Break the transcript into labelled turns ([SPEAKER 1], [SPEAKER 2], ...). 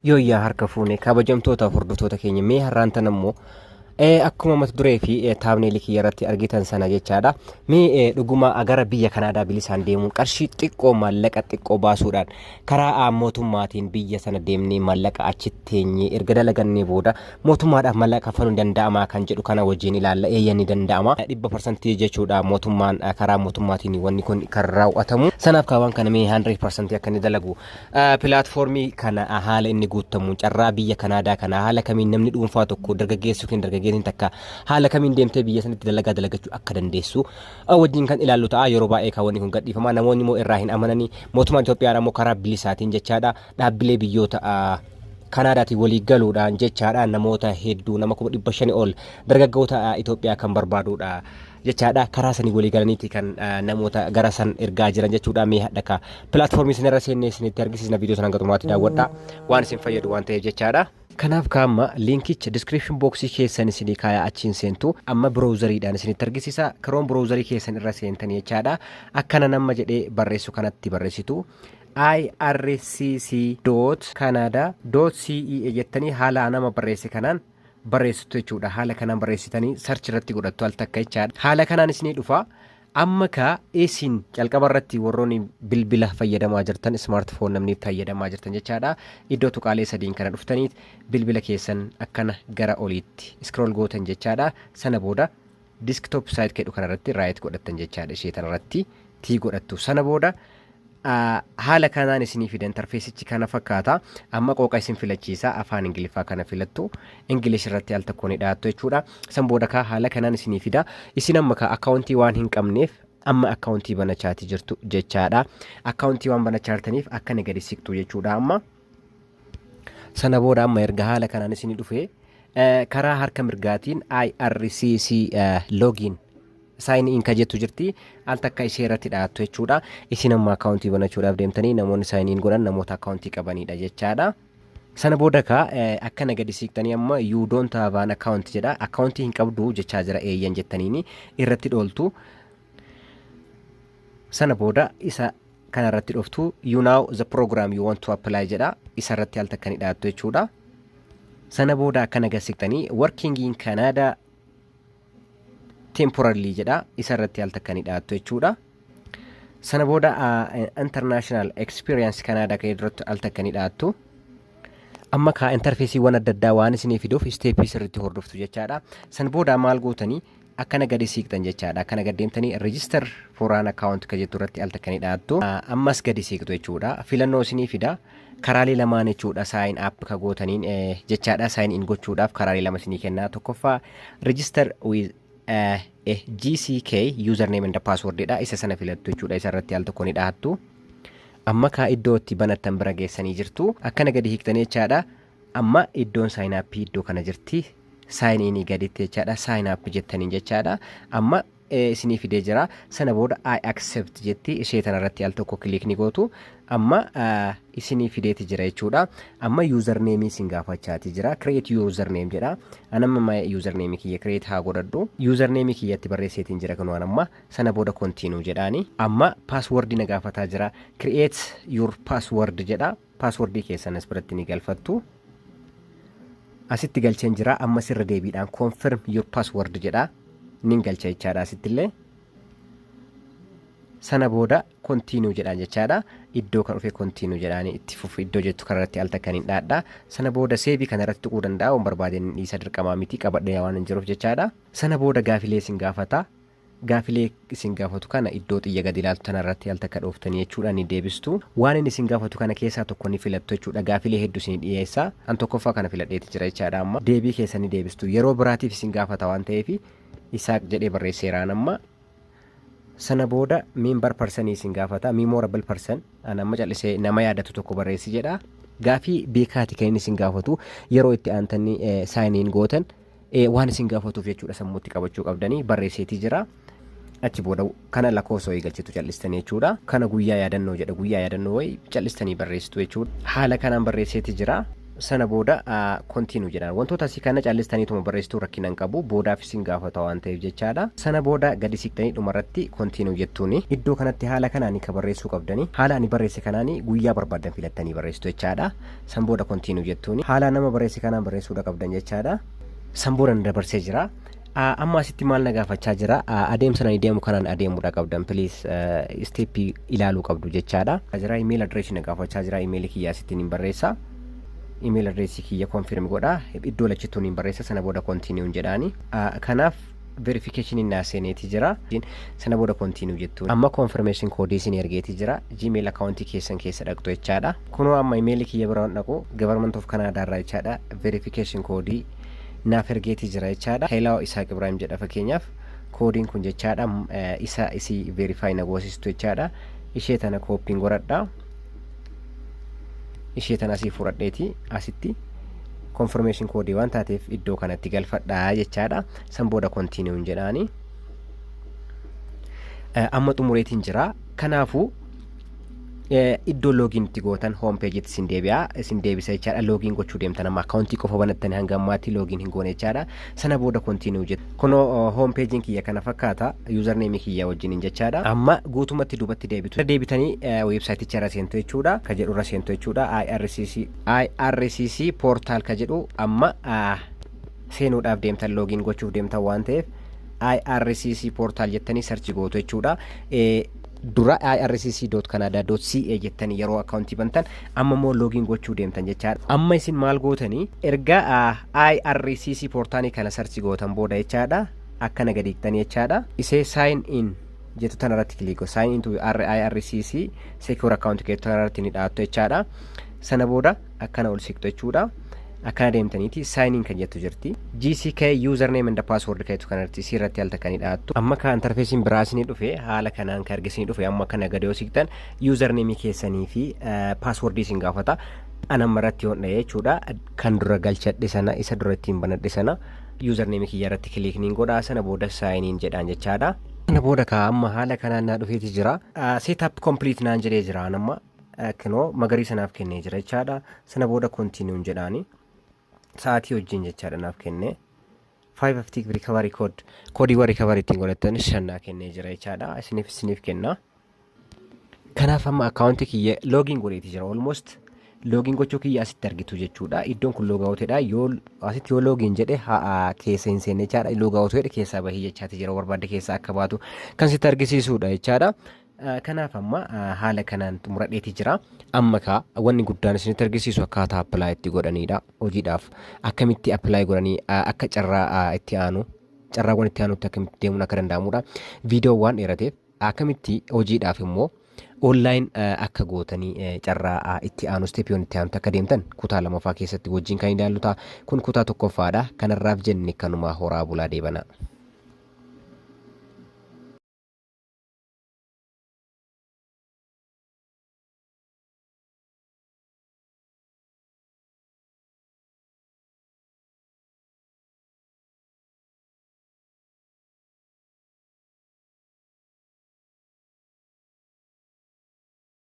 [SPEAKER 1] Yooyyaa, harka fuune kabajamtoota hordoftoota keenya. Mee har'aan tan ammoo akkuma mata duree fi thumbnailii kiyya irratti argitan sana jechaadha. Mee dhuguma gara biyya Kanaadaa bilisaan deemuun qarshii xiqqoo, maallaqa xiqqoo baasuudhaan karaa mootummaatiin biyya sana deemnee maallaqa achitti teenyee erga dalagannee booda mootummaadhaaf maallaqa kaffaluun danda'amaa kan jedhu kana wajjin ilaalla. Eeyyan, ni danda'ama. 100% jechuudha, mootummaan karaa mootummaatiin wanni kun kan raawwatamu. Sanaaf kaawwan kana mee 100% akka inni dalagu, platformii kana haala inni guutamu, carraa biyya Kanaadaa kana haala kamiin namni dhuunfaa tokko, dargaggeessi yookiin dargaggeessin takka haala kamiin deemtee biyya sanatti dalagaa dalagachuu akka dandeessu wajjin kan ilaallu ta'a. Yeroo baay'ee kaawwanni kun gadhiifama, namoonni immoo irraa hin amananii. Mootummaan Itoophiyaa immoo karaa bilisaatiin jechaadha, dhaabbilee biyyoota Kanaadaatiin walii galuudhaan jechaadha, namoota hedduu, nama 500,000 ol dargaggoota Itoophiyaa kan barbaadudha jechaadha. Karaa sanii walii galaniiti kan namoota gara san ergaa jiran jechuudha. Mee hadhaka platformii isinirra seennee isinitti argisiisna. Viidiyoo sana hanga xumuraatti daawwadha, waan isin fayyadu waan ta'eef jechaadha. Kanaaf kaamma linkicha description boxii keessan isinii kaayaa, achiin seentu. Amma browseriidhaan isinitti argisiisa. Chrome browserii keessan irra seentanii jechaadha. Akkana nama jedhee barreessu kanatti barreessitu. ircc.canada.cea jettanii haala nama barreesse kanaan barreessitu jechuudha. Haala kanaan barreessitanii search irratti godhattu al takka jechaadha. Haala kanaan isinii dhufa. Amma ka isin calqaba irratti warroonni bilbila fayyadamaa jirtan, smartphone namni fayyadamaa jirtan jechaadha. Iddoo tuqaalee sadiin kana dhuftanii bilbila keessan akkana gara oliitti scroll gootan jechaadha. Sana booda desktop site jedhu kanarratti right godhattan jechaadha. Ishee tanarratti tii godhattu. Sana booda haala kanaan isinii fida, interfaceichi kana fakkaata. Amma qooqa isin filachiisa, afaan Ingiliffaa kana filattu, English irratti al tokko ni dhaattu jechuudha. San booda kaa haala kanaan isinii fida. Isin amma kaa accountii waan hin qabneef amma accountii banachaati jirtu jechaadha. Accountii waan banachaa jirtaniif akkana gadi siqtu jechuudha amma. Sana booda amma erga haala kanaan isinii dhufe, karaa harka mirgaatiin IRCC login sign in ka jettu jirti, al takka ishee irratti dhaattu jechuudha. Isin amma accountii banachuudhaaf deemtanii, namoonni sign in godhan namoota accountii qabanidha jechaadha. Sana booda kaa akkana gadi siqtanii amma "You don't have an account" jedha. Accountii hin qabdu jechaa jira, eeyyan jettaniini irratti dhooltu. Sana booda isa kanarratti dhuftu, "You know the program you want to apply" jedha. Isa irratti al takka ni dhaattu jechuudha. Sana booda akkana gad siqtanii "Working in Canada temporarily" jedha. Isa irratti al takka ni dhaattu jechuudha. Sana booda "International Experience Canada" kan irratti al takka ni dhaattu. Amma kaa interfaceiiwwan adda addaa waan isinii fiduuf stepii sirriitti hordoftu jechaadha. San booda maal gootanii? Akkana gadi siiqxan jechaadha. Akkana gad deemtanii "Register for an account" ka jettu irratti al takka ni dhaattu. Ammas gadi siiqxu jechuudha. Filannoo isinii fida. Karaalee lamaan jechuudha, sign up ka gootaniin jechaadha. Sign in gochuudhaaf karaalee lama isinii kennaa. Tokkoffaa "Register with GCK username and password" dha. Isa sana filattu jechuudha. Isa irratti al tokko ni dhahattu. Amma kaa iddoo itti banattan bira geessanii jirtu. Akkana gadi hiiktanii jechaadha. Amma iddoon sign up iddoo kana jirti. Sign in gaditti jechaadha. Sign up jettaniin jechaadha. Amma isinii fidee jira. Sana booda "I accept" jetti, ishee tanarratti al tokko click ni gootu. Amma isinii fideeti jira jechuudha. Amma usernameii isin gaafachaati jira. "Create username" jedha. Anamma usernameii kiyya create haa godhadhu. Usernameii kiyyatti barreesseetiin jira kan waan amma. Sana booda "Continue" jedhaani. Amma passwordii na gaafataa jira. "Create your password" jedha. Passwordii keessan as biratti ni galfattu. Asitti galcheen jira. Amma sirra deebiidhaan "Confirm your password" jedha. Nin galcha jechaadha asittillee. Sana booda "Continue" jedhaan jechaadha. Iddoo kan dhufe "Continue" jedhaan, itti fufu iddoo jettu kanarratti al takka hin dhaadha. Sana booda saveii kanarratti tuquu danda'a. Waan barbaadeen dhiisa, dirqamaa miti, qabadhee waan hin jiruuf jechaadha. Sana booda gaafilee isin gaafata. Gaafilee isin gaafatu kana iddoo xiyya gadi ilaaltu tanarratti al takka dhooftanii jechuudha, ni deebistu. Waan inni isin gaafatu kana keessaa tokko ni filattu jechuudha. Gaafilee hedduu isin dhiyeessa. An tokkoffaa kana filadheeti jira jechaadha amma. Deebii keessa ni deebistu. Yeroo biraatiif isin gaafata waan ta'eef Isaaq jedhee barreesseeraan amma. Sana booda member personii isin gaafata. Memorable person, an amma callisee nama yaadatu tokko barreessi jedha. Gaafii beekaati kan inni isin gaafatu, yeroo itti aantanii sign in gootan waan isin gaafatuuf jechuudha, sammuutti qabachuu qabdanii barreesseetii jira. Achi booda kana lakkoofsa wayii galchitu callistanii jechuudha. Kana guyyaa yaadannoo jedha, guyyaa yaadannoo wayii callistanii barreessitu jechuudha. Haala kanaan barreesseeti jira. Sana booda continue jedhaan. Wantoota asii kana callistaniituma barreessituu rakkina hin qabu, boodaaf isin gaafata waan ta'eef jechaadha. Sana booda gadi siqtanii dhumarratti continue jettuuni. Iddoo kanatti haala kanaan ka barreessuu qabdani. Haala ani barreesse kanaani guyyaa barbaadan filattanii barreessitu jechaadha. San booda continue jettuuni. Haala nama barreesse kanaan barreessuudha qabdan jechaadha. San booda na dabarsee jira. Amma asitti maal na gaafachaa jira? Adeemsa ani deemu kanaan adeemuudha qabdan, please, step ilaaluu qabdu jechaadha. Jira email address na gaafachaa jira. Email kiyya asitti niin barreessa. Email address kiyya confirm godha. Iddoo lachittuu niin barreessa. Sana booda continue jedhaani. Kanaaf verification naa seeneeti jira. Sana booda continue jettuun. Amma confirmation code isin ergeeti jira. Gmail account keessan keessa dhaqxu jechaadha. Kunoo amma email kiyya biraan dhaqu, Government of Canada irraa jechaadha. Verification code naaf ergeeti jira jechaadha. "Hello Isaaq Ibrahim" jedha fakkeenyaaf. Koodiin kun jechaadha isa isii verify na goosistu jechaadha. Ishee tana copyn godhadha. Ishee tana asii fudhadheeti asitti confirmation koodii waan taateef iddoo kanatti galfadhaa jechaadha. San booda continue jedhaani. Amma xumureetiin jira. Kanaafuu iddoo login itti gootan home pageitti isin deebi'a, isin deebisa jechaadha. Login gochuu deemtan, amma akkaawuntii qofa banattanii hanga ammaatti login hin goone jechaadha. Sana booda continue jettu. Kunoo home pageiin kiyya kana fakkaata, usernameii kiyya wajjiniin jechaadha. Amma guutumatti duubatti deebitu. Deebitanii weebsaayiticha irra seentu jechuudha. Ka jedhu irra seentu jechuudha. IRCC, IRCC portal ka jedhu amma seenuudhaaf deemtan, login gochuuf deemtan waan ta'eef IRCC portal jettanii search gootu jechuudha. Dura ircc.canada.ca jettanii yeroo akkaawuntii bantan, amma immoo login gochuu deemtan jechaadha. Amma isin maal gootanii? Erga IRCC portalii kana search gootan booda jechaadha, akkana gadi hiiktanii jechaadha. Isee sign in jettu tanarratti click, sign into IRCC secure account jettu tanarratti ni dhaattu jechaadha. Sana booda akkana ol siqtu jechuudha. Akkana deemtaniiti sign in kan jettu jirti. GCK username and password kan jettu kanarratti isirratti al takkanii dhaattu. Amma ka interfaceiin biraa isinii dhufe, haala kanaan ka argisinii dhufe. Amma kana gadi yoo siqtan username keessanii fi password isin gaafata. An amma irratti yoon dha'e jechuudha, kan dura galchadhe sana, isa dura ittiin banadhe sana, username kiyya irratti click niin godha. Sana booda sign in jedhaan jechaadha. Sana booda ka amma haala kanaan naa dhufeeti jira. Setup complete naan jedhee jira. Amma kinoo magariisa naaf kennee jira jechaadha. Sana booda continue jedhaani. Sa'aatii wajjin jechaadha naaf kennee. 5 active recovery code, koodiiwwan recovery ittiin godhatan shan naa kennee jira jechaadha. Isiniif kenna. Kanaaf amma akkaawuntii kiyya login godheeti jira. Almost login gochuu kiyya asitti argitu jechuudha. Iddoon kun logoutedha. Yoo asitti yoo login jedhe haa keessa hin seenne jechaadha. Logout jedhe keessaa bahii jechaati jira. Barbaadde keessaa akka baatu kan sitti argisiisudha jechaadha. Kanaaf amma haala kanaan xumuradheeti jira. Amma kaa wanni guddaan isinitti argisiisu akkaataa apply itti godhanidha. Hojiidhaaf akkamitti apply godhanii akka carraa itti aanu, carraawwan itti aanutti akkamitti deemuun akka danda'amudha. Viidiyoo waan dheerateef akkamitti hojiidhaaf immoo online akka gootanii carraa itti aanu, stepiiwwan itti aanutti akka deemtan kutaa lamaffaa keessatti wajjin kan ilaallu ta'a. Kun kutaa tokkoffaadha. Kanarraaf jenne kanuma. Horaa bulaa, deebana.